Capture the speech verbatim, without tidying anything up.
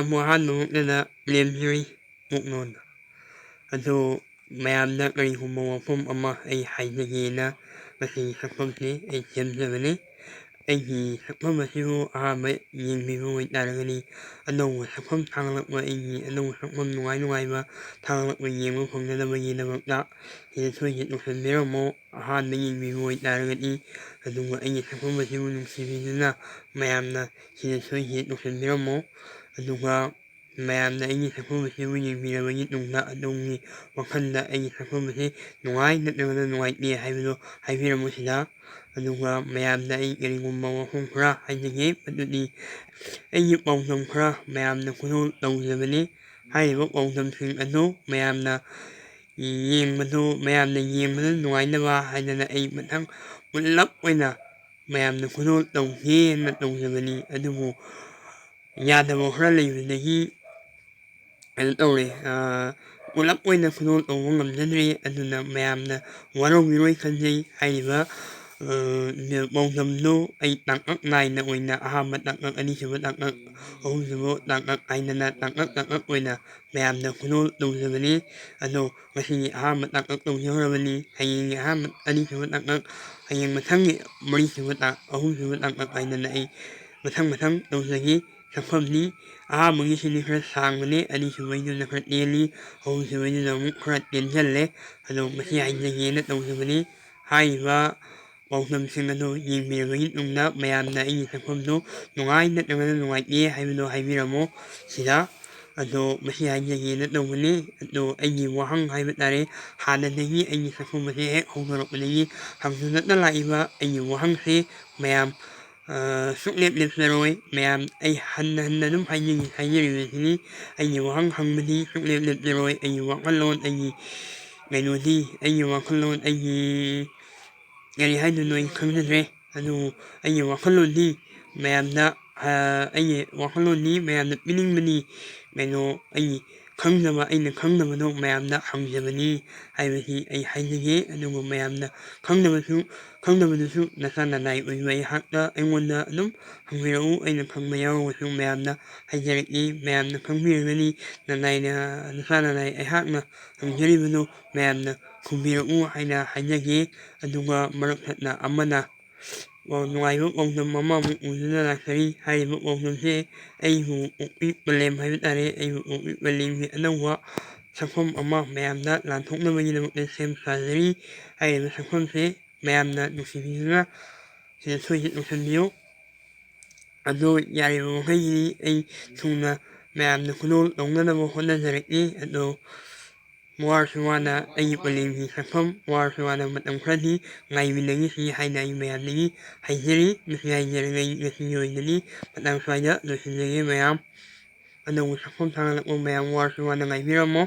ꯑꯃꯨꯛ ꯑꯍꯥꯟꯕꯃꯛꯇꯗ ꯂꯦꯝꯖꯔꯤ ꯃꯨꯛꯅꯣꯟꯗ꯫ ꯑꯗꯨ ꯃꯌꯥꯝꯗ ꯀꯔꯤꯒꯨꯝꯕ ꯋꯥꯐꯝ ꯑꯃ ꯑꯩ ꯍꯥꯏꯖꯒꯦꯅ ꯉꯁꯤꯒꯤ ꯁꯛꯐꯝꯁꯤ ꯑꯩ ꯁꯦꯝꯖꯕꯅꯤ꯫ ꯑꯩꯒꯤ ꯁꯛꯐꯝ ꯑꯁꯤꯕꯨ ꯑꯍꯥꯟꯕ ꯌꯦꯡꯕꯤꯕ ꯑꯣꯏꯇꯥꯔꯒꯗꯤ, ꯑꯅꯧꯕ ꯁꯛꯐꯝ ꯊꯥꯒꯠꯂꯛꯄ, ꯑꯩꯒꯤ ꯑꯅꯧꯕ ꯁꯛꯐꯝ ꯅꯨꯡꯉꯥꯏ ꯅꯨꯡꯉꯥꯏꯕ ꯊꯥꯒꯠꯂꯛꯄ ꯌꯦꯡꯕ ꯐꯪꯅꯅꯕꯒꯤꯗꯃꯛꯇ ꯁꯤꯗ ꯁꯣꯏꯗꯅ ꯇꯧꯁꯟꯕꯤꯔꯝꯃꯣ꯫ ꯑꯍꯥꯟꯕ ꯌꯦꯡꯕꯤꯕ ꯑꯣꯏꯇꯥꯔꯒꯗꯤ, ꯑꯗꯨꯒ ꯑꯩꯒꯤ ꯁꯛꯐꯝ ꯑꯁꯤꯕꯨ ꯅꯨꯡꯁꯤꯕꯤꯗꯨꯅ ꯃꯌꯥꯝꯅ ꯁꯤꯗ ꯁꯣꯏꯗꯅ ꯇꯧꯁꯟꯕꯤꯔꯝꯃꯣ꯫ ꯑꯗꯨꯒ ꯃꯌꯥꯝꯅ ꯑꯩꯒꯤ ꯁꯛꯐꯝ ꯑꯁꯤꯕꯨ ꯌꯦꯡꯕꯤꯔꯕꯒꯤ ꯇꯨꯡꯗ ꯑꯗꯣꯝꯒꯤ ꯋꯥꯈꯜꯗ ꯑꯩꯒꯤ ꯁꯛꯐꯝ ꯑꯁꯤ ꯅꯨꯡꯉꯥꯏ ꯅꯠꯇ꯭ꯔꯒꯅ ꯅꯨꯡꯉꯥꯏꯇꯦ ꯍꯥꯏꯕꯗꯨ ꯍꯥꯏꯕꯤꯔꯝꯃꯨ ꯁꯤꯗ꯫ ꯑꯗꯨꯒ ꯃꯌꯥꯝꯗ ꯑꯩ ꯀꯔꯤꯒꯨꯝꯕ ꯋꯥꯐꯝ ꯈꯔ ꯍꯥꯏꯖꯒꯦ, ꯃꯗꯨꯗꯤ ꯑꯩꯒꯤ ꯄꯥꯎꯗꯝ ꯈꯔ ꯃꯌꯥꯝꯅ ꯈꯨꯗꯣꯜ ꯇꯧꯖꯕꯅꯤ꯫ ꯍꯥꯏꯔꯤꯕ ꯄꯥꯎꯗꯝꯁꯤꯡ ꯑꯗꯨ ꯃꯌꯥꯝꯅ ꯌꯦꯡꯕꯗꯨ, ꯃꯌꯥꯝꯅ ꯌꯦꯡꯕꯗ ꯅꯨꯡꯉꯥꯏꯅꯕ ꯍꯥꯏꯗꯅ ꯑꯩ ꯃꯊꯪ ꯄꯨꯂꯞ ꯑꯣꯏꯅ ꯃꯌꯥꯝꯅ ꯈꯨꯗꯣꯜ ꯇꯧꯒꯦꯅ ꯇꯧꯖꯕꯅꯤ꯫ ꯑꯗꯨꯕꯨ ꯌꯥꯗꯕ ꯈꯔ ꯂꯩꯕꯗꯒꯤ ꯀꯩꯅꯣ ꯇꯧꯔꯦ, ꯑ, ꯄꯨꯂꯞ ꯑꯣꯏꯅ ꯈꯨꯗꯣꯜ ꯇꯧꯕ ꯉꯝꯖꯗ꯭ꯔꯦ꯫ ꯑꯗꯨꯅ ꯃꯌꯥꯝꯅ ꯋꯥꯔꯧꯕꯤꯔꯣꯏ ꯈꯟꯖꯩ꯫ ꯍꯥꯏꯔꯤꯕ, ꯑ, ꯄꯥꯎꯗꯝꯗꯨ ꯑꯩ ꯇꯥꯡꯀꯛ ꯅꯥꯏꯅ ꯑꯣꯏꯅ ꯑꯍꯥꯟꯕ ꯇꯥꯡꯀꯛ, ꯑꯅꯤꯁꯨꯕ ꯇꯥꯡꯀꯛ, ꯑꯍꯨꯝꯁꯨꯕ ꯇꯥꯡꯀꯛ ꯍꯥꯏꯗꯅ ꯇꯥꯡꯀꯛ ꯇꯥꯡꯀꯛ ꯑꯣꯏꯅ ꯃꯌꯥꯝꯗ ꯈꯨꯗꯣꯜ ꯇꯧꯖꯕꯅꯤ꯫ ꯑꯗꯣ ꯉꯁꯤꯒꯤ ꯑꯍꯥꯟꯕ ꯇꯥꯡꯀꯛ ꯇꯧꯖꯍꯧꯔꯕꯅꯤ꯫ ꯍꯌꯦꯡꯒꯤ ꯑꯍꯥꯟꯕ, ꯑꯅꯤꯁꯨꯕ ꯇꯥꯡꯀꯛ, ꯍꯌꯦꯡ ꯃꯊꯪꯒꯤ ꯃꯔꯤꯁꯨꯕ ꯇꯥꯡ-, ꯑꯍꯨꯝꯁꯨꯕ ꯇꯥꯡꯀꯛ ꯍꯥꯏꯗꯅ ꯑꯩ ꯃꯊꯪ ꯃꯊꯪ ꯇꯧꯖꯈꯤ꯫ ꯁꯛꯐꯝꯅꯤ ꯑꯍꯥꯟꯕꯒꯤꯁꯤꯗꯤ ꯈꯔ ꯁꯥꯡꯕꯅꯤ, ꯑꯅꯤꯁꯨꯕꯩꯗꯨꯅ ꯈꯔ ꯇꯦꯜꯂꯤ, ꯑꯍꯨꯝꯁꯨꯕꯩꯗꯨꯅ ꯑꯃꯨꯛ ꯈꯔ ꯇꯦꯟꯁꯤꯜꯂꯦ꯫ ꯑꯗꯣ ꯃꯁꯤ ꯍꯥꯏꯖꯒꯦꯅ ꯇꯧꯖꯕꯅꯤ꯫ ꯍꯥꯏꯔꯤꯕ ꯄꯥꯎꯗꯝꯁꯤꯡ ꯑꯗꯨ ꯌꯦꯡꯕꯤꯔꯕꯒꯤ ꯇꯨꯡꯗ ꯃꯌꯥꯝꯅ ꯑꯩꯒꯤ ꯁꯛꯐꯝꯗꯨ ꯅꯨꯡꯉꯥꯏ ꯅꯠꯇ꯭ꯔꯒꯅ ꯅꯨꯡꯉꯥꯏꯇꯦ ꯍꯥꯏꯕꯗꯨ ꯍꯥꯏꯕꯤꯔꯝꯃꯨ ꯁꯤꯗ꯫ ꯑꯗꯣ ꯃꯁꯤ ꯍꯥꯏꯖꯒꯦꯅ ꯇꯧꯕꯅꯤ꯫ ꯑꯗꯣ ꯑꯩꯒꯤ ꯋꯥꯍꯪ ꯍꯥꯏꯕ ꯇꯥꯔꯦ, ꯍꯥꯟꯅꯗꯒꯤ ꯑꯩꯒꯤ ꯁꯛꯐꯝ ꯑꯁꯤ ꯍꯦꯛ ꯍꯧꯗꯣꯔꯛꯄꯗꯒꯤ ꯍꯧꯗꯨꯅ ꯂꯥꯛꯏꯕ ꯑꯩꯒꯤ ꯋꯥꯍꯪꯁꯤ ꯃꯌꯥꯝ, ꯑ, ꯁꯨꯛꯂꯦꯞ ꯂꯦꯞꯆꯔꯣꯏ꯫ ꯃꯌꯥꯝ, ꯑꯩ ꯍꯟꯅ ꯍꯟꯅ ꯑꯗꯨꯝ ꯍꯥꯏꯖꯒꯦ, ꯍꯥꯏꯖꯔꯤꯕꯁꯤꯅꯤ꯫ ꯑꯩꯒꯤ ꯋꯥꯍꯪ ꯍꯪꯕꯗꯤ ꯁꯨꯛꯂꯦꯞ ꯂꯦꯞꯆꯔꯣꯏ꯫ ꯑꯩꯒꯤ ꯋꯥꯈꯜꯂꯣꯟ, ꯑꯩꯒꯤ ꯀꯩꯅꯣꯗꯤ, ꯑꯩꯒꯤ ꯋꯥꯈꯜꯂꯣꯟ, ꯑꯩꯒꯤ ꯀꯔꯤ ꯍꯥꯏꯗꯣꯏꯅꯣ ꯑꯩ ꯈꯪꯖꯗ꯭ꯔꯦ꯫ ꯑꯗꯨꯕꯨ ꯑꯩꯒꯤ ꯋꯥꯈꯜꯂꯣꯟꯗꯤ ꯃꯌꯥꯝꯗ, ꯑ, ꯑꯩꯒꯤ ꯋꯥꯈꯜꯂꯣꯟꯗꯤ ꯃꯌꯥꯝꯗ ꯄꯤꯅꯤꯡꯕꯅꯤ꯫ ꯀꯩꯅꯣ, ꯑꯩꯒꯤ ꯈꯪꯗꯕ, ꯑꯩꯅ ꯈꯪꯗꯕꯗꯣ ꯃꯌꯥꯝꯗ ꯍꯪꯖꯕꯅꯤ ꯍꯥꯏꯕꯁꯤ ꯑꯩ ꯍꯥꯏꯖꯒꯦ꯫ ꯑꯗꯨꯒ ꯃꯌꯥꯝꯅ ꯈꯪꯗꯕꯁꯨ, ꯈꯪꯗꯕꯗꯨꯁꯨ ꯅꯆꯥ ꯅꯅꯥꯏ ꯑꯣꯏꯕ ꯑꯩꯍꯥꯛꯇ ꯑꯩꯉꯣꯟꯗ ꯑꯗꯨꯝ ꯍꯪꯕꯤꯔꯛꯎ꯫ ꯑꯩꯅ ꯈꯪꯕ ꯌꯥꯎꯔꯒꯁꯨ ꯃꯌꯥꯝꯗ ꯍꯥꯏꯖꯔꯛꯏ꯫ ꯃꯌꯥꯝꯅ ꯈꯪꯕꯤꯔꯒꯅꯤ꯫ ꯅꯅꯥꯏꯅ, ꯅꯆꯥ ꯅꯅꯥꯏ ꯑꯩꯍꯥꯛꯅ ꯍꯪꯖꯔꯤꯕꯗꯨ ꯃꯌꯥꯝꯅ ꯈꯨꯝꯕꯤꯔꯛꯎ ꯍꯥꯏꯅ ꯍꯥꯏꯖꯒꯦ꯫ ꯑꯗꯨꯒ ꯃꯔꯛ ꯊꯠꯅ ꯑꯃꯅ ꯅꯨꯡꯉꯥꯏꯕ ꯄꯥꯎꯗꯝ ꯑꯃꯃꯨꯛ ꯎꯗꯨꯅ ꯂꯥꯛꯆꯔꯤ꯫ ꯍꯥꯏꯔꯤꯕ ꯄꯥꯎꯗꯝꯁꯦ ꯑꯩꯕꯨ ꯑꯣꯛꯄꯤ ꯄꯂꯦꯝ ꯍꯥꯏꯕ ꯇꯥꯔꯦ꯫ ꯑꯩꯕꯨ ꯑꯣꯛꯄꯤ ꯄꯂꯦꯝꯒꯤ ꯑꯅꯧꯕ ꯁꯛꯐꯝ ꯑꯃ ꯃꯌꯥꯝꯗ ꯂꯥꯟꯊꯣꯛꯅꯕꯒꯤꯗꯃꯛꯇ ꯁꯦꯝ ꯁꯥꯖꯔꯤ꯫ ꯍꯥꯏꯔꯤꯕ ꯁꯛꯐꯝꯁꯦ ꯃꯌꯥꯝꯅ ꯅꯨꯡꯁꯤꯕꯤꯗꯨꯅ ꯁꯤꯗ ꯁꯣꯏꯗꯅ ꯎꯁꯟꯕꯤꯌꯨ꯫ ꯑꯗꯣ ꯌꯥꯔꯤꯕ ꯃꯈꯩꯗꯤ ꯑꯩ ꯊꯨꯅ ꯃꯌꯥꯝꯅ ꯈꯨꯗꯣꯜ ꯂꯧꯅꯅꯕ ꯍꯣꯠꯅꯖꯔꯛꯏ꯫ ꯑꯗꯣ ꯋꯥꯔꯁꯨ ꯋꯥꯅ ꯑꯩꯒꯤ ꯄꯂꯦꯝꯒꯤ ꯁꯛꯐꯝ ꯋꯥꯔꯁꯨ ꯋꯥꯅ ꯃꯇꯝ ꯈꯔꯗꯤ ꯉꯥꯏꯃꯤꯟꯅꯈꯤꯁꯤ ꯍꯥꯏꯅ ꯑꯩ ꯃꯌꯥꯝꯗꯒꯤ ꯍꯥꯏꯖꯔꯤ꯫ ꯃꯁꯤ ꯍꯥꯏꯖꯔꯒ ꯑꯩ ꯉꯁꯤꯒꯤ ꯑꯣꯏꯅꯗꯤ ꯃꯇꯥꯡ ꯁ꯭ꯋꯥꯏꯗ ꯂꯣꯏꯁꯤꯟꯖꯒꯦ ꯃꯌꯥꯝ꯫ ꯑꯅꯧꯕ ꯁꯛꯐꯝ ꯊꯥꯒꯠꯂꯛꯄ ꯃꯌꯥꯝ ꯋꯥꯔꯁꯨ ꯋꯥꯅ ꯉꯥꯏꯕꯤꯔꯝꯃꯣ꯫